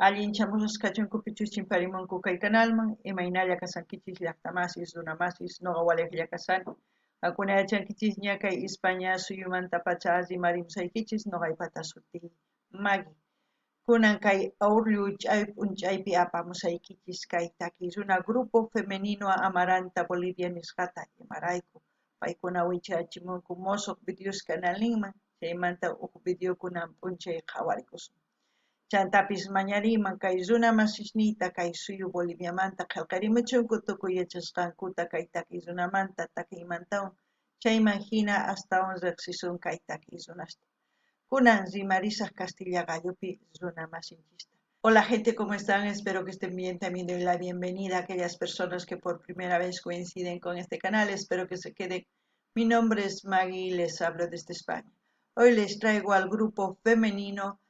Allinchamusqas kachunkupichus chimparimunku kay kanalman, imaynalla kashankichis llaqtamasis, runamasis, noqa walejlla kashani. Qankuna yachankichisña kay Ispaña suyumantapacha rimarimusaykichis, noqaypata sutiy Magui. Kunan kay aurllu ch'ay p'unchaypi apamusaykichis kay takiy runa Grupo Femenino Amaranta Bolivia nisqata, imarayku paykuna wichachimunku mosoq videos kanalninman, chaymanta uj video kunan p'unchay qhawarikusun. Chantapis mañariyman kay runa masisniyta kay suyu Boliviamanta qhelqarimuchunku tukuy yachasqankuta kay takiy runamanta takiymantawan, chayman hina astawan riqsisun kay takiy runasta. Kunan rimarisaq kastilla qallupi runa masinchista. Hola gente, ¿cómo están? Espero que estén bien. También doy la bienvenida a aquellas personas que por primera vez coinciden con este canal. Espero que se queden. Mi nombre es Maggie y les hablo desde España. Hoy les traigo al grupo femenino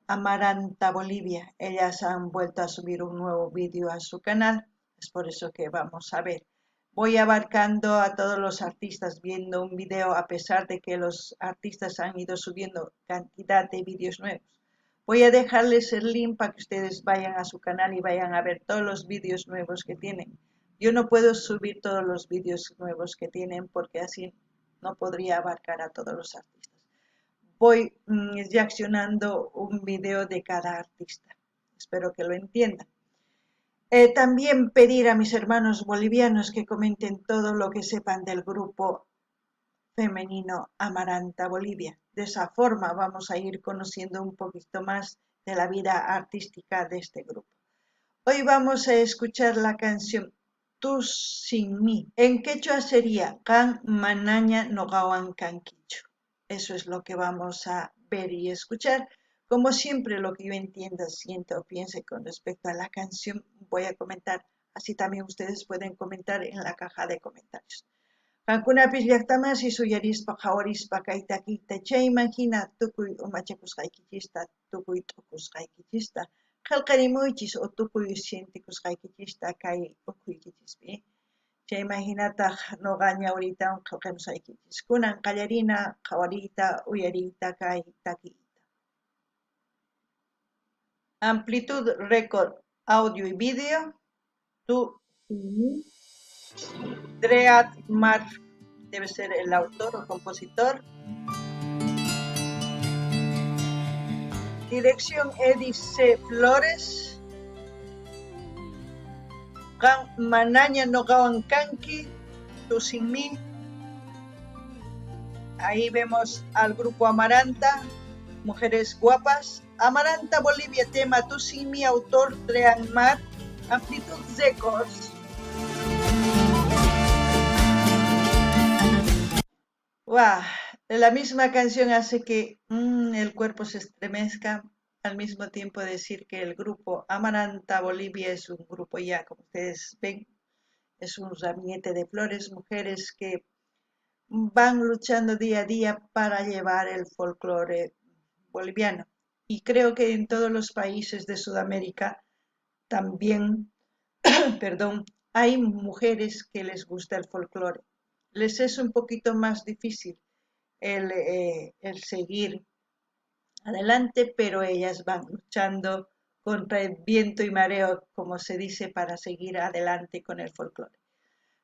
Amaranta Bolivia. Ellas han vuelto a subir un nuevo vídeo a su canal. Es por eso que vamos a ver. Voy abarcando a todos los artistas viendo un video, a pesar de que los artistas han ido subiendo cantidad de vídeos nuevos. Voy a dejarles el link para que ustedes vayan a su canal y vayan a ver todos los vídeos nuevos que tienen. Yo no puedo subir todos los vídeos nuevos que tienen porque así no podría abarcar a todos los artistas. Voy reaccionando un video de cada artista. Espero que lo entiendan. También pedir a mis hermanos bolivianos que comenten todo lo que sepan del grupo femenino Amaranta Bolivia. De esa forma vamos a ir conociendo un poquito más de la vida artística de este grupo. Hoy vamos a escuchar la canción Tú sin mí. En quechua sería Qan manaña noqawan kankichu. Eso es lo que vamos a ver y escuchar. Como siempre, lo que yo entienda, sienta o piense con respecto a la canción, voy a comentar. Así también ustedes pueden comentar en la caja de comentarios. Qankunapis llaqtamasis uyarispa qhawarispa kay takiyta chayman hina tukuy umachakusqaykichista, tukuy t'ukusqaykichista qhelqarimuychis o tukuy sientikusqaykichista kay ukhuykichispi. Chayman hinataq noqa ñawriytawan qhelqamusaykichis. Kunan qallarina qhawariyta uyariyta kay takiyta. Amplitud Record Audio y Video, Tú sin mí. Dread Mar debe ser el autor o compositor. Dirección Eddie C. Flores. Qan manaña noqawan kanki, Tú sin mí. Ahí vemos al grupo Amaranta, Mujeres Guapas. Amaranta Bolivia, tema Tú sin mí, autor Drean Mar, Amplitud Records. Guau, la misma canción hace que el cuerpo se estremezca, al mismo tiempo decir que el grupo Amaranta Bolivia es un grupo ya, como ustedes ven, es un ramillete de flores, mujeres que van luchando día a día para llevar el folclore boliviano. Y creo que en todos los países de Sudamérica también, perdón, hay mujeres que les gusta el folclore. Les es un poquito más difícil el seguir adelante, pero ellas van luchando contra el viento y mareo, como se dice, para seguir adelante con el folclore.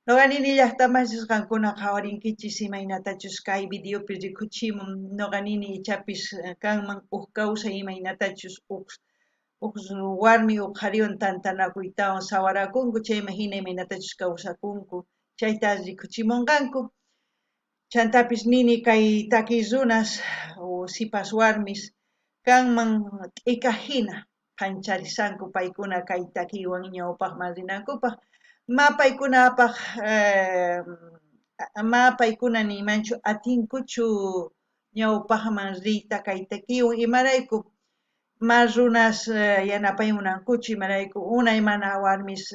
Noqa nini llaqtamasis qankuna qhawarinkichis imaynatachus kay videopi rikuchimun, noqa nini ichapis kanman uj kawsay imaynatachus uj warmi uj qhariwan tantanakuytawan sawarakunku, chayman hina imaynatachus kawsakunku, chayta rikuchimunqanku. Chantapis nini kay takiy runas o sipas warmis kanman t'ika hina phancharisanku paykuna kay takiywan ñawpaqman rinankupaq. Ma paykunapaq, ma paykuna niymanchu atinkuchu ñawpaqman riyta kay takiywan, imarayku ma runas yanapay munankuchu, imarayku unay mana warmis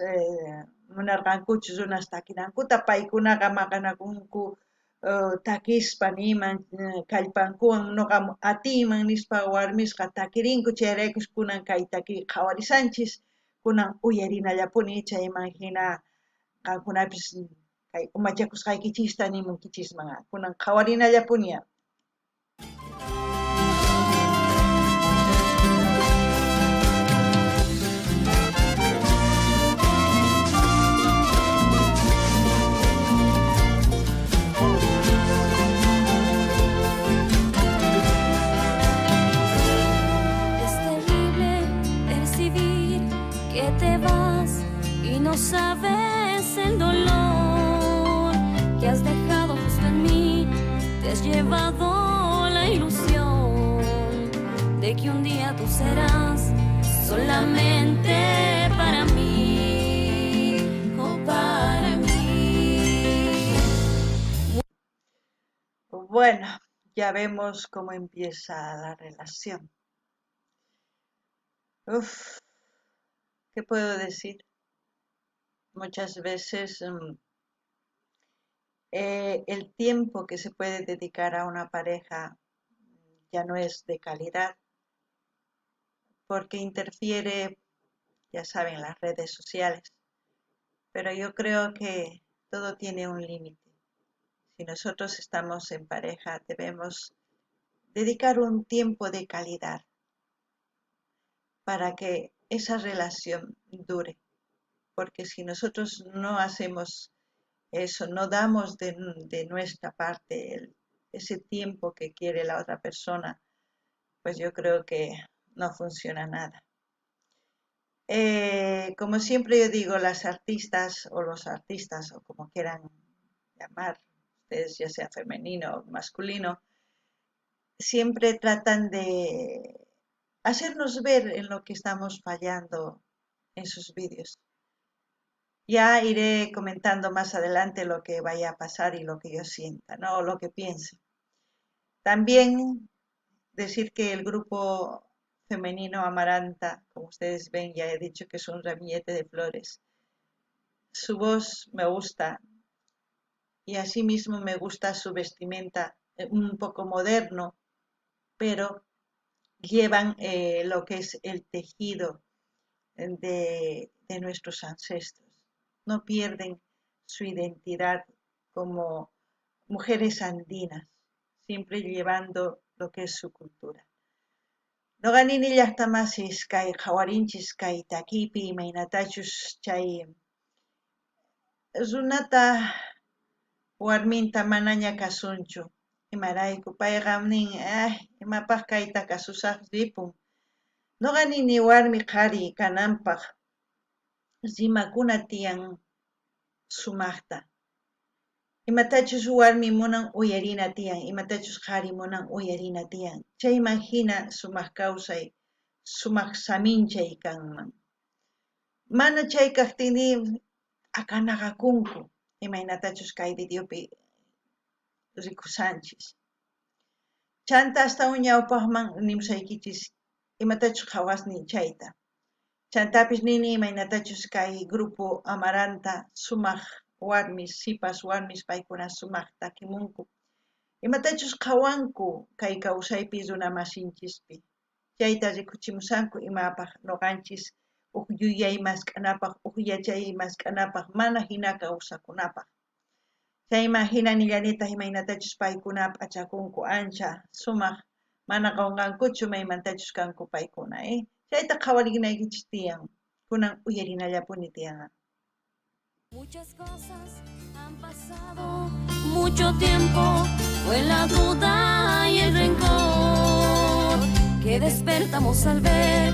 munarqankuchu runas takinankuta, paykunaqa maqanakunku takispa niyman kallpankuwan noqa atiyman nispa warmisqa takirinku, chayraykus kunan kay takiy qhawarisanchis, kunan uyarinallapuni, chayman hina qankunapis kay umachakusqaykichista nimunkichisman, kunan qhawarinallapuni. Que te vas y no sabes el dolor que has dejado justo en mí. Te has llevado la ilusión de que un día tú serás solamente para mí, oh, para mí. Bueno, ya vemos cómo empieza la relación. Uf, ¿qué puedo decir? Muchas veces el tiempo que se puede dedicar a una pareja ya no es de calidad, porque interfiere, ya saben, las redes sociales. Pero yo creo que todo tiene un límite. Si nosotros estamos en pareja, debemos dedicar un tiempo de calidad para que esa relación dure. Porque si nosotros no hacemos eso, no damos de nuestra parte ese tiempo que quiere la otra persona, pues yo creo que no funciona nada. Como siempre yo digo, las artistas o los artistas, o como quieran llamar ustedes, ya sea femenino o masculino, siempre tratan de hacernos ver en lo que estamos fallando en sus vídeos. Ya iré comentando más adelante lo que vaya a pasar y lo que yo sienta, ¿no? O lo que piense. También decir que el grupo femenino Amaranta, como ustedes ven, ya he dicho que es un ramillete de flores. Su voz me gusta y asimismo me gusta su vestimenta, un poco moderno, pero llevan lo que es el tejido de nuestros ancestros. No pierden su identidad como mujeres andinas, siempre llevando lo que es su cultura. Noqa nini llaqtamasis kay qhawarinchis kay takipi imaynatachus chay runata warminta manaña kasunchu. Imarayku payqa nin, ay, imapaq kayta kasusaq ripun. Noqa nini warmi qhari kananpaq rimakuna tiyan sumaqta. Imatachus warmi munan uyarina tiyan, imatachus qhari munan uyarina tiyan. Chayman hina sumaq kawsay, sumaq saminchay kanman. Mana chay kaqtini akanaqakunku, imaynatachus kay videopi rikusanchis. Chanta astawan ñawpaqman nimusaykichis imatachus qhawasnin chayta. Chantapis nini imaynatachus kay grupo Amaranta sumaq warmis, sipas warmis paykuna sumaq takimunku. Imatachus qhawanku kay kawsaypi runa masinchispi. Chayta rikuchimusanku imapaq noqanchis uj yuyay mask'anapaq, uj yachay mask'anapaq, mana hina kawsakunapaq. Chayman hina nillanitaq imaynatachus paykuna p'achakunku ancha sumaq, mana qunqankuchu maymantachus kanku paykuna? Chayta qhawarinaykichis tiyan, kunan uyarinallapuni tiyan. Muchas cosas han pasado, mucho tiempo fue la duda y el rencor que despertamos al ver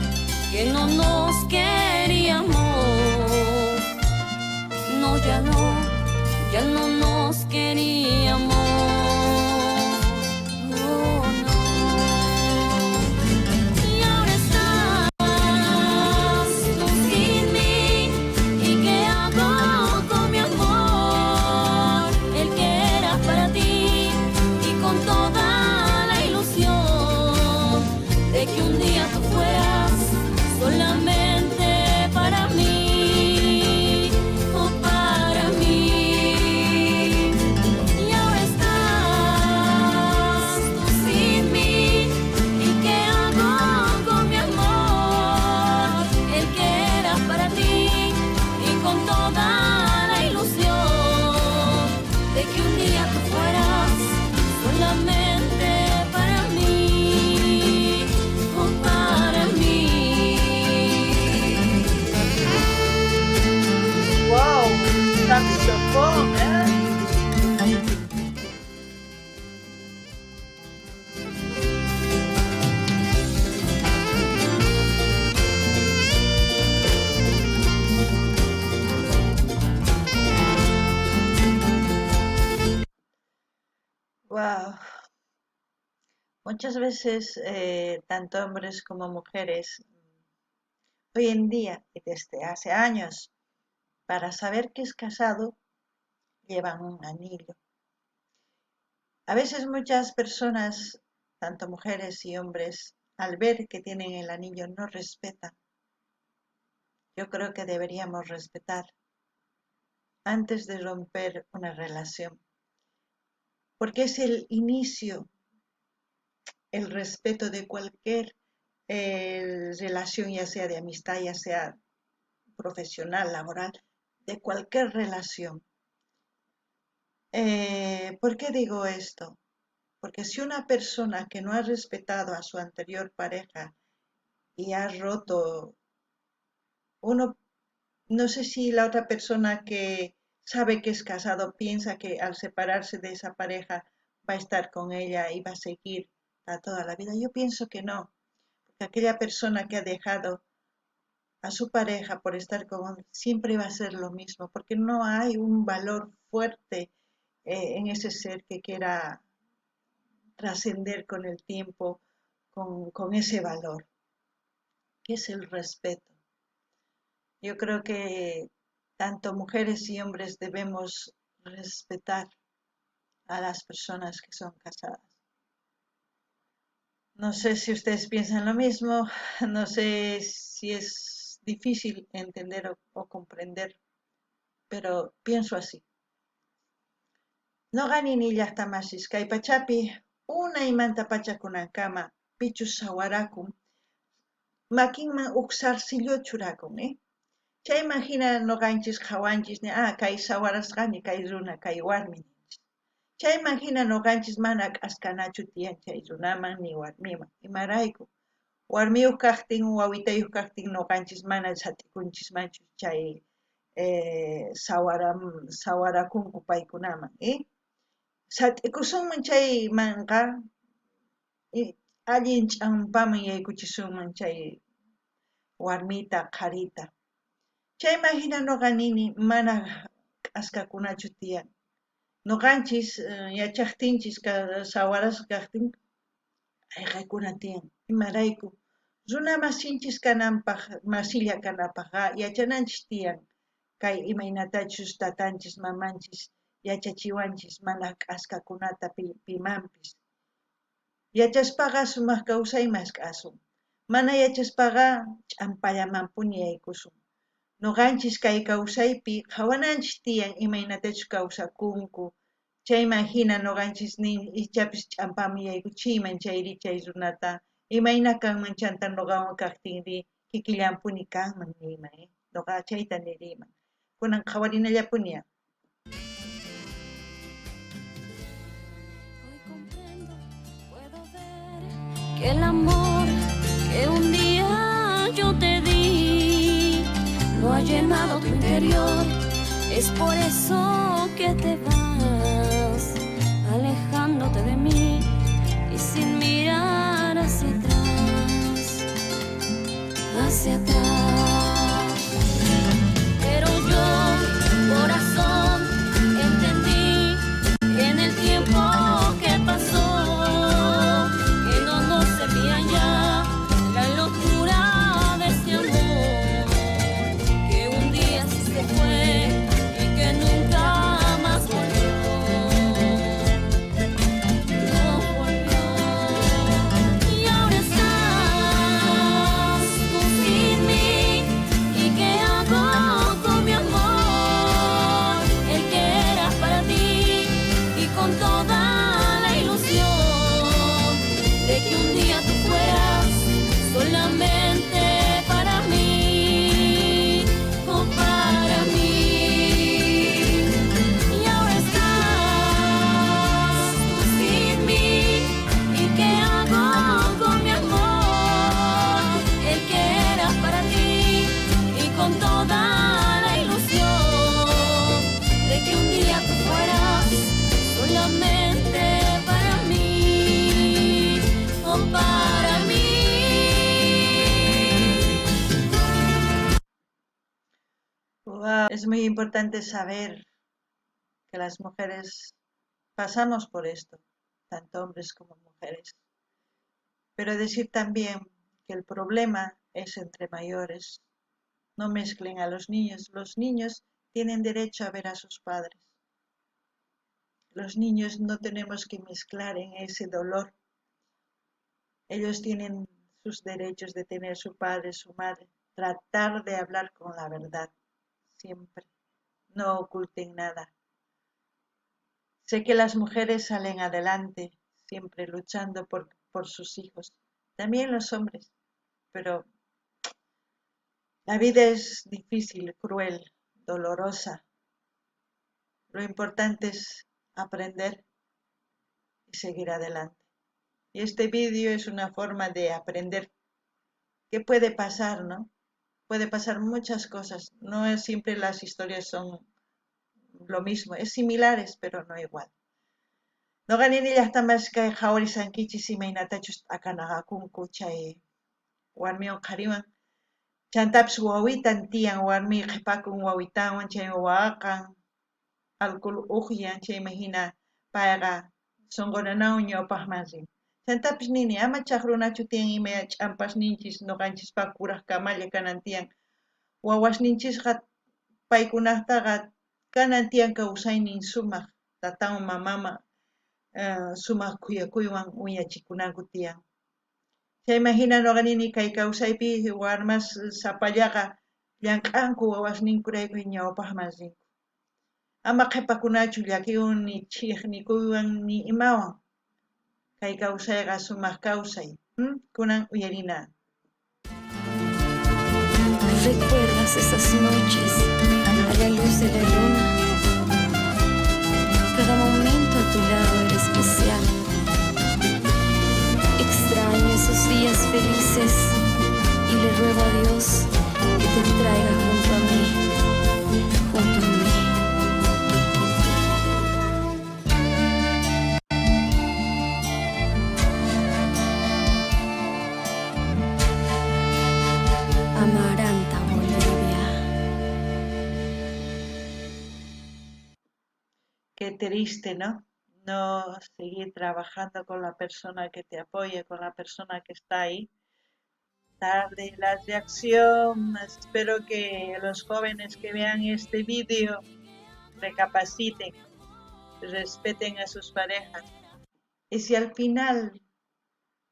que no nos queríamos. No, ya no, ya no nos queríamos. Oh, no. Y ahora estás tú sin mí. ¿Y qué hago con mi amor? El que era para ti y con toda la ilusión de que un día tú fueras Muchas veces, tanto hombres como mujeres, hoy en día y desde hace años, para saber que es casado, llevan un anillo. A veces muchas personas, tanto mujeres y hombres, al ver que tienen el anillo no respetan. Yo creo que deberíamos respetar antes de romper una relación, porque es el inicio, el respeto de cualquier relación, ya sea de amistad, ya sea profesional, laboral, de cualquier relación. ¿Por qué digo esto? Porque si una persona que no ha respetado a su anterior pareja y ha roto, uno, no sé si la otra persona que sabe que es casado piensa que al separarse de esa pareja va a estar con ella y va a seguir a toda la vida. Yo pienso que no, porque aquella persona que ha dejado a su pareja por estar con él siempre va a ser lo mismo, porque no hay un valor fuerte en ese ser que quiera trascender con el tiempo, con ese valor, que es el respeto. Yo creo que tanto mujeres y hombres debemos respetar a las personas que son casadas. No sé si ustedes piensan lo mismo, no sé si es difícil entender o comprender, pero pienso así. Noqa nini llaqtamasis kay pachapi unaymanta pacha kunankama pichus sawarakun, makinman uj zarcillo churakun, Chayman hina noqanchis qhawanchis, kay sawarasqani, kay runa, kay warmi ninchis. Chayman hina noqanchis mana k'askanachu tiyan chay runaman ni warmiman. Imarayku? Warmiyuq kaqtin, wawitayuq kaqtin noqanchis mana sat'ikunchismanchu chay sawarakunku paykunaman, Sat'ikusunman chaymanqa, allin ch'ampaman yaykuchisunman chay warmita, qharita. Chayman hina noqa nini mana k'askakunachu tiyan. Noqanchis yachaqtinchis sawarasqa kaqtin ayqaykuna tiyan. Imarayku? Runa masinchis kananpaq, masilla kanapaqqa yachananchis tiyan. Kay imaynatachus tatanchis, mamanchis yachachiwanchis mana k'askakunata pimanpis. Yachaspaqa sumaq kawsay mask'asun. Mana yachaspaqa ch'ampallamanpuni yaykusun. Noqanchis kay kawsaypi qhawananchis tiyan imaynatachus kawsakunku. Chayman hina noqanchis nin ichapis ch'ampaman yaykuchiyman chayri chay runata. Imayna kanman chanta noqawan kaqtinri kikillanpuni kanman niyman, Noqa chayta niriyman. Kunan qhawarinallapuni. Hoy comprendo, puedo ver que el amor que un día yo te di no ha llenado tu interior. Es por eso que te vas, alejándote de mí y sin mirar hacia atrás, hacia atrás. Pero yo, corazón, entendí en el tiempo que pasó que no nos servía ya la locura de este amor, que un día sí se fue y que nunca más volvió. No volvió. Y ahora estás tú sin mí. ¿Y qué hago con mi amor? El que era para ti y con toda la ilusión de que un día tú fueras solamente para mí, oh, para mí. Y ahora estás tú sin mí. ¿Y qué hago con mi amor? El que era para ti y con toda la ilusión de que un día tú fueras solamente para mí, oh, para mí. Wow. Es muy importante saber que las mujeres pasamos por esto, tanto hombres como mujeres. Pero decir también que el problema es entre mayores. No mezclen a los niños. Los niños tienen derecho a ver a sus padres. Los niños no tenemos que mezclar en ese dolor. Ellos tienen sus derechos de tener su padre, su madre. Tratar de hablar con la verdad, siempre. No oculten nada. Sé que las mujeres salen adelante, siempre luchando por sus hijos. También los hombres, pero la vida es difícil, cruel, dolorosa. Lo importante es aprender y seguir adelante. Y este vídeo es una forma de aprender qué puede pasar, ¿no? Puede pasar muchas cosas. No es siempre las historias son lo mismo, es similares, pero no igual. Noqa nini llaqtamas kay qhawarisankichis imaynatachus t'akanaqakunku chay warmiwan qhariwan. Chantapis wawitan tiyan, warmi qhipakun wawitanwan, chay waqan, alcohol uqyan, chayman hina payqa sunqunanawan ñawpaqman rin. Chantapis nini, ama chaqrunachu tiyan ima ch'ampasninchis nuqanchispaq kuraq kamalla kanan tiyan. Wawasninchisqa paykunaqtaqa kanan tiyan kawsaynin sumaq, tatanwan mamaman sumaq khuyakuywan wiñachikunanku tiyan. Chayman hina nuqa nini kay kawsaypi warmas sapallaqa llank'anku wawasninkurayku ñawpaqman rinku. Ama qhipakunachu llakiywan ni ch'iqnikuywan ni imawan. Kay kawsayqa sumaq kawsay. Kunan uyarina. ¿Recuerdas esas noches a la luz de la luna? Cada momento a tu lado era especial. Extraño esos días felices y le ruego a Dios que te traiga junto a mí, junto a mí. Amaranta, Bolivia. Qué triste, ¿no? No seguir trabajando con la persona que te apoya, con la persona que está ahí. Tarde la reacción. Espero que los jóvenes que vean este vídeo recapaciten, respeten a sus parejas. Y si al final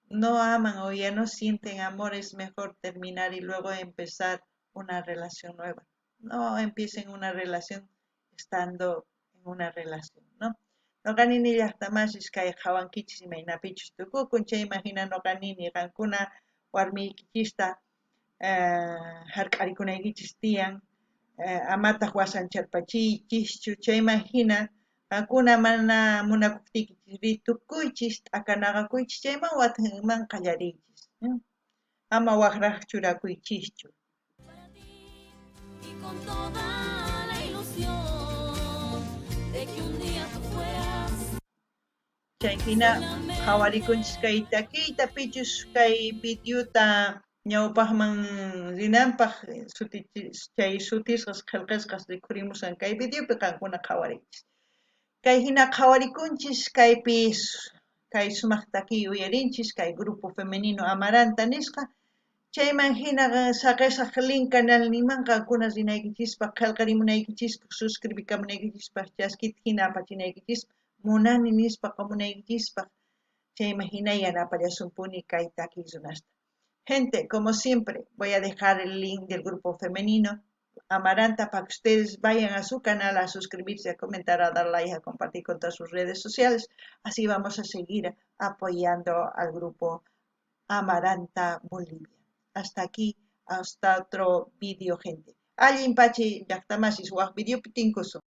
no aman o ya no sienten amor, es mejor terminar y luego empezar una relación nueva. No empiecen una relación estando en una relación, ¿no? Noqa nini llaqtamasis kay qhawankichis imaynapichus tukukun, chayman hina noqa nini qankuna warmiykichista hark'arikunaykichis tiyan, amataq wasancharpachiychischu, chayman hina qankuna mana munakuqtiykichisri tukuychis t'akanaqakuychis, chayman watinman qallariychis. Ama waqraq churakuychischu. Y con toda la ilusión de que un día tú fueras. Chay hina qhawarikunchis kay takiyta, pichus kay videota ñawpaqman rinanpaq chay sutisqas qillqasqas rikhurimusan kay videopi qankuna qhawariychis. Kay hina qhawarikunchis kaypi kay sumaq takiy uyarinchis kay grupo femenino Amaranta nisqa. Chayman hina saqisaq link canalninman qankuna rinaykichispaq, qillqarimunaykichispaq, suscribikamunaykichispaq, chaskita hina apachinaykichispaq, munani nispa qamunaykichispaq. Chayman hina yanapallasunpuni kay takiy runasta. Gente, como siempre, voy a dejar el link del grupo femenino Amaranta para que ustedes vayan a su canal a suscribirse, a comentar, a dar like, a compartir con todas sus redes sociales. Así vamos a seguir apoyando al grupo Amaranta Bolivia. Hasta aquí, hasta otro vídeo, gente. Allin pachi llaqtamasis waj videopi tinkusun.